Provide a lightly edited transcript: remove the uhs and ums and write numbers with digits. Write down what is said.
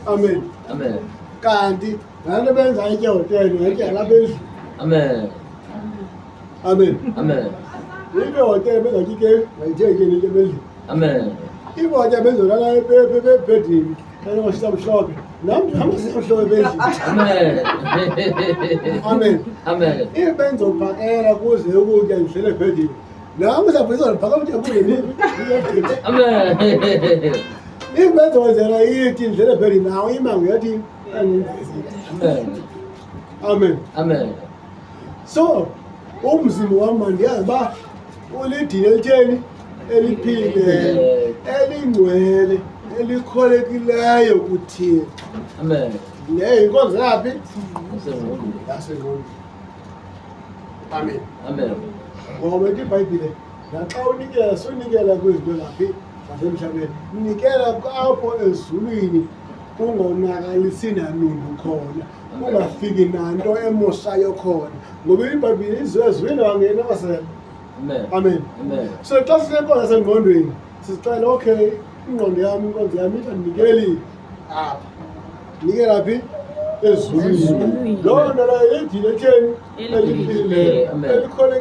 Amen. Amen. Kanti laa nto benza itye hotele ngayitya lapha endlini. Amen. Amen. Amen. Ibe hotele benzatya ikefu ngayithe ityeni itye endlini. Amen. Ibe hotele benzolala ebhedini enongosisa mhlophe. Nam ndihambisa mhlophe endlini. Amen. Amen. Amen. Ibe benzophakela kuze ukutya ndihlele ebhedini. Nam uzawubuyisa ndiphaka ukutya kuze Amen. Ibe benzokwenzela ithi ndihlele ebhedini nawo imango yathi Amen. Amen. Amen. So umzimba wam mandiyazi uba ulidini elitheni eliphilileyo elingcwele elikholekileyo kuThixo. Amen. Leyo yinkonzo yaphi? Yasengqondweni. Yasengqondweni. Amen. Amen. Ngoba ithi iBhayibhile naxa unikela sunikela kwizinto zaphi zasemhlabeni, nikela apho ezulwini kungonakalisi nanundu khona, kungafiki nanto emoshayo khona, ngoba iBhayibhile izwe ezulwini wangena amasele. Amen. Amen. Amen. So xa sinenkonzo yasengqondweni sizixela okay, ingqondo yam, inkonzo yam ithi andinikeli apha, nikela phi? Ezulwini. Ezulwini. Loo nto leyo idini etheni Eliphilileyo. eliphilileyo Amen. elikhole